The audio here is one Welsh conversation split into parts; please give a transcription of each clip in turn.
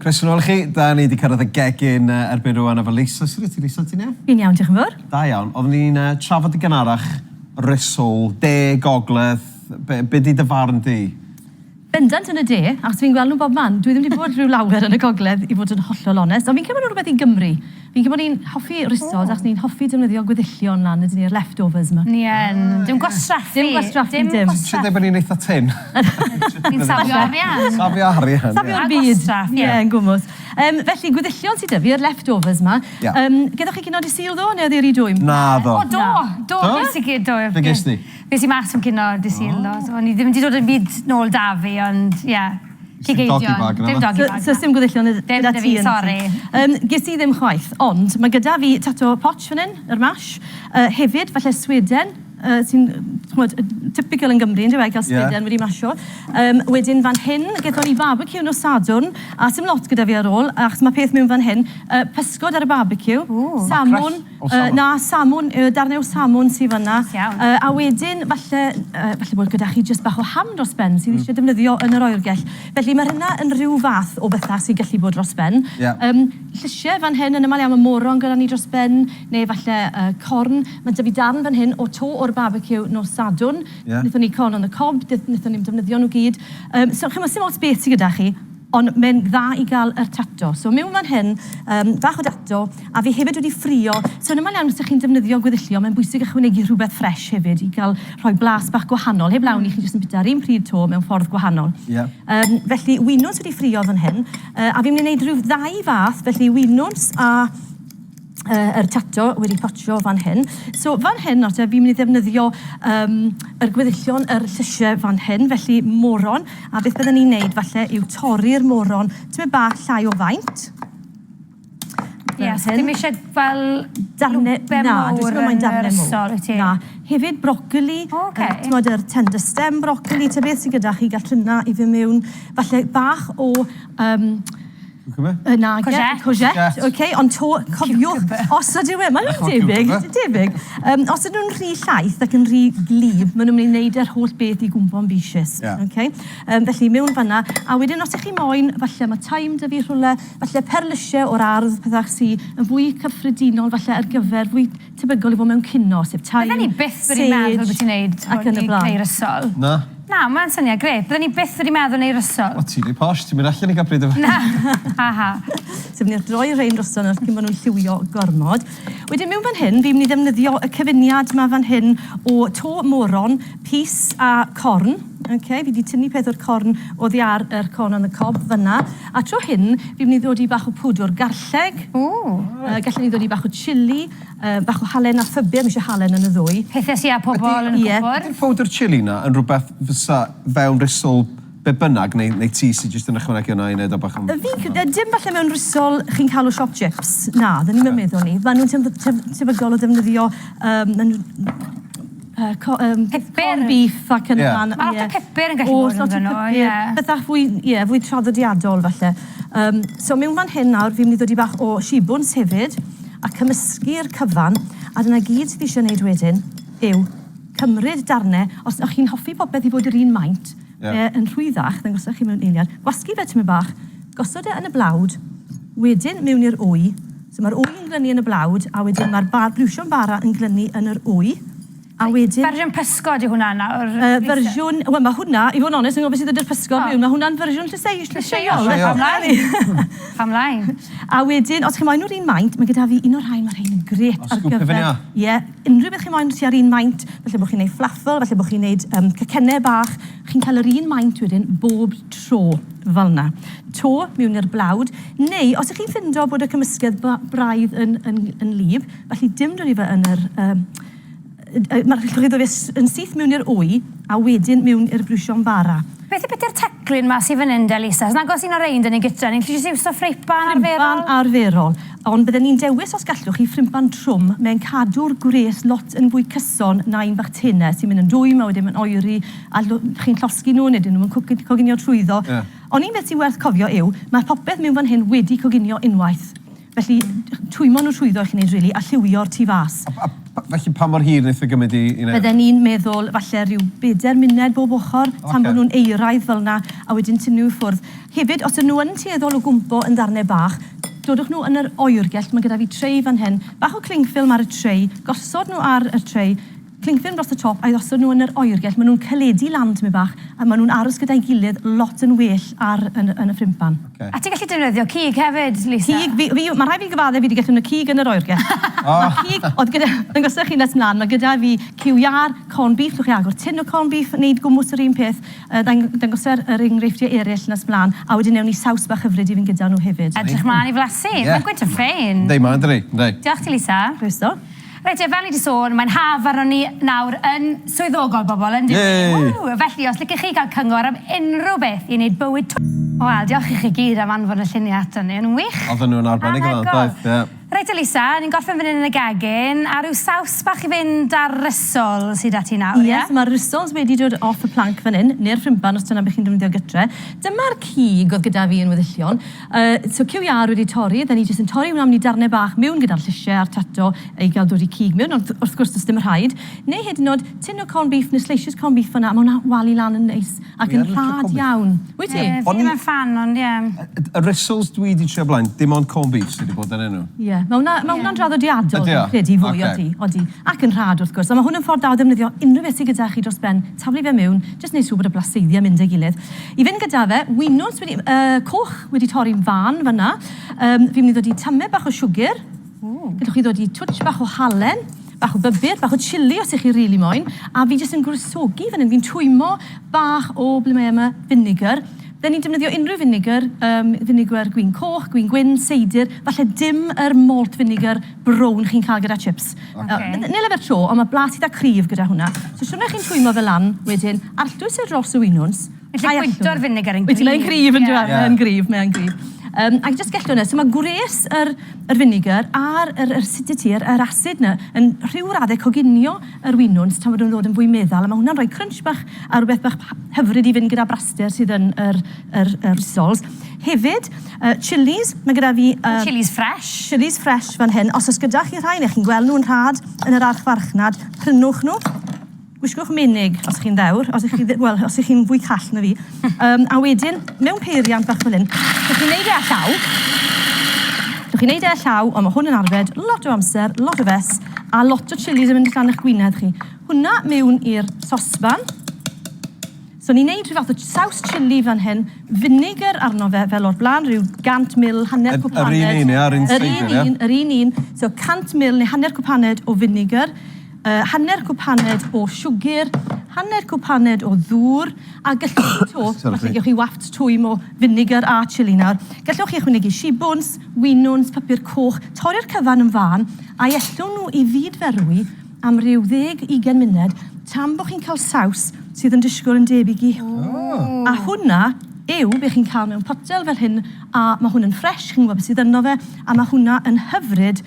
Croeso nôl i chi. Da ni wedi cyrraedd y gegin erbyn rwan efo Lisa. Sut wyt ti Lisa? Ti'n iawn? Fi'n iawn, diolch yn fawr. Da iawn. Oeddwn ni'n uh, trafod y gynharach risol, de, gogledd. Be, be di dy farn di? Bendant yn y de, achos fi'n gweld nhw bob man. Dwi ddim wedi bod rhyw lawer yn y gogledd, i fod yn hollol onest. Ond fi'n credu bod nhw'n rhywbeth i Gymru. Fi'n credu bod ni'n hoffi rissols, achos ni'n hoffi defnyddio gweddillion lan, ydyn ni'r leftovers 'ma. Ni yn. Dim gwastraffu. Dim gwastraffu dim. Ti'n dweud bod ni'n eitha tynn? Ni'n safio arian. Safio arian, ie. Safio'r byd. A gwastraff, ie. Ie, yn gwmws. Um, felly, gweddillion sydd 'da fi, yr leftovers 'ma. Ie. Um, Geddoch chi cinio dydd Sul ddo, neu oedd hi rhy dwym? Naddo. O, do! Do, ges i, do. Be ges di? Fues i mas am cinio dydd Sul ddo, so o'n i ddim wedi dod â byd nôl 'da fi, ond ie, cig Dim doggy eidion. bag Dim na? doggy bag, na. So, so sim gweddillion gyda Dim 'da ti fi, yn y tŷ? sori. Yym, ges i ddim chwaith, ond mae gyda fi tato potch fan hyn, yr mash. Yy, hefyd, falle Sweden, yy, sy'n, ch'mod, yy, typical yn Gymru, yndyw e, gael Sweden wedi masio. Yym, wedyn fan hyn, gethon ni barbeciw nos Sadwrn, a sim lot gyda fi ar ôl, achos ma' peth mewn fan hyn, yy, pysgod ar y barbeciw, salmon, O salmon? Na, salmon, yy darnau o salmon sy fan'na. Neis iawn. Yy a wedyn falle yy falle bod gyda chi jyst bach o ham dros ben sydd isie defnyddio yn yr oergell. Felly ma' hynna yn rhyw fath o betha sy'n gallu bod dros ben. Ie. Yym llysie fan hyn yn amal iawn ma' moron gyda ni dros ben neu falle yy corn. Ma' 'da fi darn fan hyn o to o'r barbeciw nos Sadwrn. Ie. Nethon ni corn on the cob, nethon ni'm defnyddio nhw gyd. Yym so ch'mo' sim ots beth sy gyda chi. Ond mae'n dda i gael yr tato. So mewn fan hyn, yym, bach o dato, a fi hefyd wedi ffrio. So yn amal iawn os ydych chi'n defnyddio gweddillion, mae'n bwysig ychwanegu rhywbeth ffresh hefyd i gael rhoi blas bach gwahanol. Heb lawn i chi jyst yn bwyta'r un pryd 'to mewn ffordd gwahanol. Ie. Yym, felly winwns wedi ffrio fan hyn, yy, a fi'n mynd i wneud rhyw ddau fath, felly winwns a yy yr tato wedi potsio fan hyn. So fan hyn nawr te, fi'n mynd i ddefnyddio yym yr gweddillion yr llysie fan hyn, felly moron, a beth bydden ni'n neud falle yw torri'r moron tymed bach llai o faint. Ie, so ddim eisiau fel darne, lwpe na, dwi mowr ddim moyn yn yr darne mowr. ysgol, wyt ti? Na. Hefyd brocoli. O, oce. Yy t'mod yr tender stem brocoli, ta beth sy gyda chi, gall hynna i fyn' miwn. Falle bach o yym Cucumber? Yy nage. Courgette. Courgette, ok, ond to, cofiwch, os ydyw e, maen nhw'n debyg, debyg. Um, os ydyn nhw'n rhy llaith ac yn rhy glib, maen nhw'n mynd i wneud yr holl beth i gwmpo'n bishus. Yeah. Okay? Um, felly, mewn fanna, a wedyn os ych chi moyn, falle mae thyme 'da fi rhywle, falle perlysiau o'r ardd, pethau sydd yn fwy cyffredinol, falle ar gyfer, fwy tebygol i fod mewn cino, sef thyme, Bydden ni byth wedi meddwl bod ti'n neud ac yn hwn y i blaen. greu rysol. Na. Na, mae'n syniad grêt. Bydden ni byth wedi meddwl neud rysol. O, ti'n rhy posh, ti'n mynd allan i gael pryd o Na, ha ha. So fi'n mynd i droi rhein drosto nawr cyn bod nhw'n lliwio gormod. Wedyn mewn fan hyn, fi'n mynd i ddefnyddio y cyfuniad 'ma fan hyn o to moron, pys a corn. Okay, fi 'di tynnu peth o'r corn oddi ar yr corn on the cob fan'na. A tro hyn, fi'n mynd i ddod i bach o pwdwr garlleg. Ww. Yy gallen ni ddod i bach o chilli, yy bach o halen a phybur, ma' isie halen yn y ddwy. Pethe sy â pobl yn y cwpwrdd. Ydi'r powdr chilli 'na yn rhywbeth fysa fewn risol be bynnag, neu neu ti sy jyst yn ychwanegu hwnna i neud o bach yn... Fi'n c- dim falle mewn risol chi'n cael o siop chips, na, 'dyn ni'm yn meddwl 'ny. Ma' nhw'n tebygol o ddefnyddio yym ma' nhw yy co- yym Pupur. corned beef ac yn y blaen. Ma' lot o pupur yn gallu bod ynddyn nhw, ie. Pethach fwy, ie, fwy traddodiadol falle. Yym so mewn fan hyn nawr, fi'n mynd i ddod i bach o shibwns hefyd, a cymysgu'r cyfan, a dyna gyd sydd eisiau wneud wedyn yw cymryd darnau, os o'ch chi'n hoffi popeth i fod yr un maint, yeah. yn rhwyddach, ddangoswch chi mewn eiliad, gwasgu fe tymed bach, gosod e yn y blawd, wedyn mewn i'r wy, so mae'r wy yn glynu yn y blawd, a wedyn mae'r bar, briwsion bara yn glynu yn yr wy, a wedyn... Fersiwn pysgod yw hwnna nawr? Uh, fersiwn... Wel, mae hwnna, i fod yn onest, yn gwybod beth sydd ydy'r pysgod oh. mewn, mae hwnna'n fersiwn llyseu, llysieuol. Pam lai? Pam lai? A wedyn, os chi moyn o'r un maint, mae gyda fi un o'r rhain, mae'r rhain yn gret ar gyfer... Ie, yeah, unrhyw beth chi moyn tua'r un maint, falle bod chi'n neud fflaffel, falle bod chi'n neud um, cacennau bach, chi'n cael yr un maint wedyn bob tro fel yna. To mewn i'r blawd, neu os ych chi'n ffindo bod y cymysgedd braidd yn, yn, yn lib, felly dim dod i fe yn yr um, Mae'r allwch chi ddod yn syth mewn i'r wy a wedyn mewn i'r briwsion bara. Beth yw beth yw'r teclyn 'ma sy fan 'yn de Lisa? Os nag oes un o'r rhein 'da ni gytre, ni'n gallu jyst iwso ffreipan arferol? Ffrimpan arferol. Ond bydden ni'n dewis os gallwch chi ffrimpan trwm, mae'n cadw'r gwres lot yn fwy cyson na un bach tene sy'n mynd yn dwym a wedyn mae'n oeri a chi'n llosgi nhw neu 'dyn nhw'm yn coginio trwyddo. Ond un beth sy'n werth cofio yw, mae popeth mewn fan hyn wedi coginio unwaith. Felly, twymo nhw trwyddo i chi'n neud rili, a lliwio'r tu fas. A, a Felly pa mor hir wnaeth e gymryd i i wneud? Bydden i'n meddwl falle rhyw bedair munud bob ochr, tan bod nhw'n euraidd fel 'na, a wedyn tynnu nhw i ffwrdd. Hefyd, os ydyn nhw yn tueddol o gwmpo yn ddarnau bach, dodwch nhw yn yr oergell, mae gyda fi tray fan hyn, bach o cling film ar y tray, gosod nhw ar y tray, cling film dros y top a'i osod nhw yn yr oergell, maen nhw'n caledu lan tymed bach a maen nhw'n aros gyda'i gilydd lot yn well ar yn yn y ffrimpan. Ocê. A ti'n gallu defnyddio cig hefyd, Lisa? Cig, fi, fi, mae rhaid fi gyfadde fi wedi gallu defnyddio cig yn yr oergell. Mae cig, oedd gyda, ddangosech chi nes mlaen, mae gyda fi cyw iâr, corned beef, llwch chi agor tin o corned beef, wneud gwmws yr un peth, uh, dang, dangoser yr enghreifftiau eraill nes mlaen, a wedyn newn ni saws bach hyfryd i fynd gyda nhw hefyd. Edrych mlaen i flasu. Ie. Mae'n gwynt yn ffein. Yndi, mae'n dydi, yndi. Diolch ti, Lisa. Croeso. Reit te, fel ni 'di sôn, mae'n haf arnon ni nawr yn swyddogol, bobl, yn dyw? Yay! Ww! Felly, os licech chi gael cyngor am unrhyw beth i wneud bywyd tw- Wel, diolch i chi gyd am anfon y lluniau aton ni, o'n nhw'n wych. Oedden nhw'n arbennig o dda, Anhygoel. doedd? Ie. Reit te, Lisa, ni'n gorffen fan hyn yn y gegin, a rhyw saws bach i fynd ar rysol sydd 'da ti nawr, ie? Ie, so mae'r rissoles wedi dod off y plank fan hyn, neu'r ffrimpan os dyna beth chi'n defnyddio gytre. Dyma'r cig oedd gyda fi yn weddillion. Yy, so cyw iâr wedi torri, dden ni jyst yn torri hwnna mewn i darnau bach mewn gyda'r llysiau a'r tato i gael dod i cig mewn, ond wrth gwrs does dim rhaid. Neu hyd yn oed tin o corned beef neu sleisus corned beef fan'na, a ma' hwnna walu lan yn neis ac yn rhad iawn. Wyt ti? Ie, fi ddim yn ffan, ond ie. Y rissoles dwi 'di trio blaen, dim ond corned beef sydd 'di bod arnyn nhw. Ie, ma' hwnna, ma' hwnna'n draddodiadol, fi'n credu, fwy, odi, odi. Ac yn rhad, wrth gwrs. A ma' hwn yn ffordd dda o ddefnyddio unrhyw beth sydd gyda chi dros ben, taflu fe mewn, jyst wneud siŵr bod y blaseiddiau'n mynd â'i gilydd. I fynd gyda fe, winwns wedi, yy, coch wedi torri'n fân fan'na. Yym, fi'n mynd i ddod i tamed bach o siwgr. Gallwch chi ddod i twtsh bach o halen, bach o bybyr, bach o chilli os 'ych chi rili moyn. A fi jyst yn gwresogi fan hyn, fi'n twymo bach o, ble mae e yma, finegr. Dden ni'n defnyddio unrhyw finegr, yym, finegr gwin coch, gwin gwyn, seidr, falle dim yr malt vinegar brown chi'n cael gyda chips. Ocê. Nil efo'r tro, ond mae blas eitha cryf gyda hwnna. So siwrne chi'n twymo fe lan wedyn, arllwys e dros y winwns. Felly gwyntio'r finegr yn gryf. Wyt, mae'n gryf yn dyw e? Mae'n gryf, mae'n gryf. Um, ac jyst gellwn e, so mae gwres yr, yr finegr a'r yr, yr acidity, yr, yr acid na, yn rhyw raddau coginio yr winwns tan bod nhw'n ddod yn fwy meddal, a mae hwnna'n rhoi crunch bach a rhywbeth bach hyfryd i fynd gyda braster sydd yn yr, yr, yr risoles. Hefyd, uh, chilies, mae gyda fi... Chilies fresh. Chilies fresh fan hyn. Os oes gyda chi rhai neu chi'n gweld nhw'n rhad yn yr archfarchnad, prynwch nhw. Gwisgwch menig os chi'n ddewr, os ych chi, wel, os ych chi'n fwy call na fi. Um, a wedyn, mewn peiriant bach fel hyn, gallwch chi wneud e â llaw. Gallwch chi wneud e â llaw, ond mae hwn yn arbed lot o amser, lot o fes, a lot o chilies yn mynd allan eich gwynedd chi. Hwna mewn i'r sosban. So ni'n neud rhyw fath o saws chilli fan hyn, vinegar arno fe fel o'r blaen, rhyw 100 ml, hanner cwpaned. Yr un un, ia, yr un Yr un un, yr un un. So 100 ml neu hanner cwpaned o vinegar, uh, hanner cwpaned o siwgr, hanner cwpaned o ddŵr, a gallwch chi to, falle gewch chi wafft twym o vinegar a chilli nawr. Gallwch chi ychwanegu shibwns, winwns, papur coch, torri'r cyfan yn fân, a'i ellwng nhw i fyd-ferwi am ryw ddeg, ugain munud, tan bod chi'n cael saws sydd yn disgwyl yn debyg i A hwnna yw be chi'n cael mewn potel fel hyn, a mae hwn yn ffresh, chi'n gwybod beth sydd yno fe, a mae hwnna yn hyfryd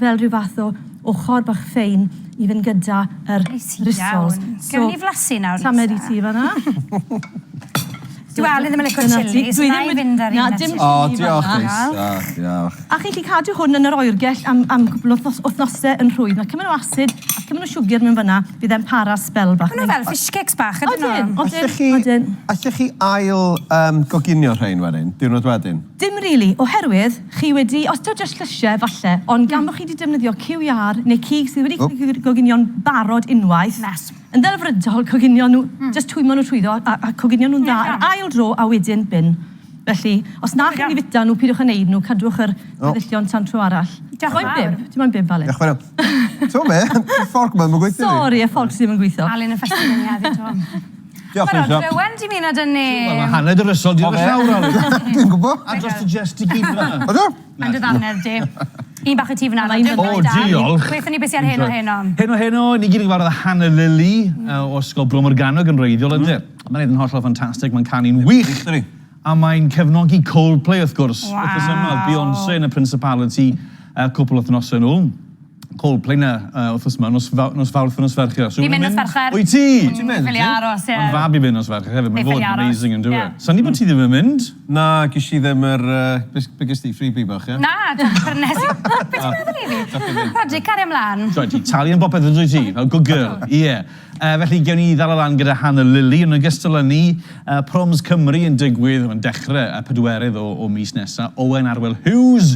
fel rhyw fath o ochr bach ffein i fynd gyda yr rissoles. Gewn ni flasu nawr, Lisa? Tamed i ti fan'na. Dyw Alun ddim yn licio chilli, so na i fynd ar un Na, dim chilli O, diolch, Lisa, diolch. A chi'n gallu cadw hwn yn yr oergell am, am cwpl o wythnosau yn rhwydd. Mae cymaint o acid a cymaint o siwgr mewn fyna, bydd e'n para sbel bach. Maen nhw fel fish cakes bach, ydyn nhw? Odyn, odyn, odyn. Allech chi ail um, goginio rhain wedyn, diwrnod wedyn? Dim rili, oherwydd chi wedi, os taw jyst llysiau falle, ond gan bod chi wedi defnyddio cyw iâr neu cig sydd wedi cael ei goginio'n barod unwaith, Nes. Yn ddelfrydol, coginio nhw, jyst twymo nhw trwyddo a, a coginio nhw'n dda yr ail dro a wedyn bin. Felly, os na chi'n mynd i fita nhw, pidwch â neud nhw, cadwch yr gweddillion tan tro arall. Diolch yn Moyn fawr. bib? Ti moyn bib, Alun? Diolch yn fawr. Ti'n be? Y fforc ma ddim yn gweithio i fi. Sori, y fforc sydd ddim yn gweithio. Alun yn ffestin ni heddi, to. Diolch, Barod, Lisa. Rowan, ti'n mynd â ni? Wel, mae hanner dy rysol di ar y llawr, Alun. Dwi'n gwybod. A dros dy jest i gyd fyna. Ydw? Mae'n dy ddannedd di. Un bach i ti fyna. Mae'n Dim O, byd da. diolch. Gwethon ni beth sy ar heno heno. Heno heno, ni gyd yn gyfarwydd â Hannah Lily o Ysgol Bro Morgannwg yn wreiddiol, ynddi? Mae'n neud yn hollol ffantastig, mae'n canu'n wych. Yndi. A mae'n cefnogi Coldplay, wrth gwrs. Waw. Wythnos yma, oedd Beyoncé yn y Principality cwpl o wythnosau yn ôl. Coldplay na wythnos yma, nos, nos Fawrth a nos Fercher. So Fi'n mynd nos Fercher. Wyt ti? Wyt ti'n mynd? Ffili aros, ie. Mae'n fab i fynd nos Fercher hefyd, mae'n fod yn amazing yn dwi. Syni bod ti ddim yn mynd? Na, ges i ddim yr... Be ges ti, freebie bach, ie? Na, nes i... Be ti'n meddwl i fi? Rhodri, cario ymlaen. Sorry, ti'n talu am bopeth yn dwyt ti? Fel good girl. Ie. Felly, gewn ni ddal lan gyda Hannah Lily. Yn ogystal â ni, Proms Cymru yn digwydd, yn dechrau y pedwerydd o, o mis nesaf. Owen Arwel Hughes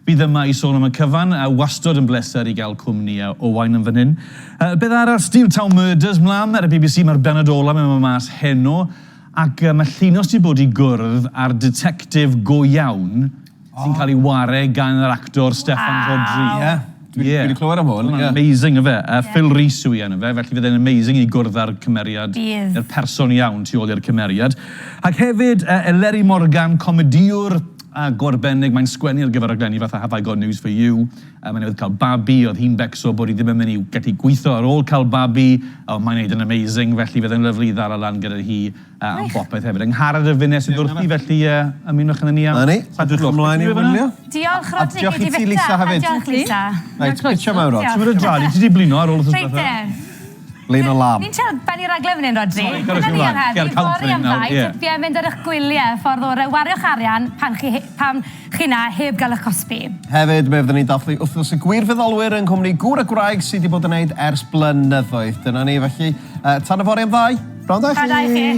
fydd yma i sôn am y cyfan, a wastod yn bleser i gael cwmni Owain yn fan hyn. Beth arall, Steel Town Murders mlaen ar y BBC, mae'r bennod ola yn mynd mas heno. Ac mae Llinos 'di bod i gwrdd â'r ditectif go iawn sy'n cael ei ware gan yr actor Steffan Rhodri. Ie, dwi wedi clywed am hwn. Hwnna'n amazing ife? Phil Rees yw ei enw fe, felly fydd e'n amazing i gwrdd â'r cymeriad, yr person iawn tu ôl i'r cymeriad. Ac hefyd, Eleri Morgan, comedïwr go arbennig, mae'n sgwennu ar gyfer rhaglenni fatha Have I Got News For You, Mae newydd cael babi, oedd hi'n becso bod hi ddim yn mynd i gallu gweithio ar ôl cael babi, ond mae'n neud yn amazing, felly fydd e'n lyfli i ddala lan gyda hi am bopeth hefyd. Angharad y Fines sydd wrthi, felly ymunwch â ni am... Na ni, edrych ymlaen i wylio. Diolch Rhodri, gei di fita, a diolch Lisa. Reit, pitio mewn Rod. Ti'n mynd o drad, ti 'di blino ar ôl wythnos Reit te. Blino lam. Ni'n siarad bennu raglen fan hyn, Rhodri. Dyna ni am heddi, fory am ddau, tipiau mynd ar eich gwyliau, ffordd orau, wariwch arian pan chi, pan chi na heb gael eich cosbi. Hefyd, mi fyddwn ni'n dathlu Wythnos y Gwirfoddolwyr yng nghwmni gŵr a gwraig sydd wedi bod yn neud ers blynyddoedd. Dyna ni, felly, tan yfory am ddau. Prynhawn da i chi.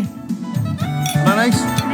Prynhawn da i chi. Hwnna'n neis?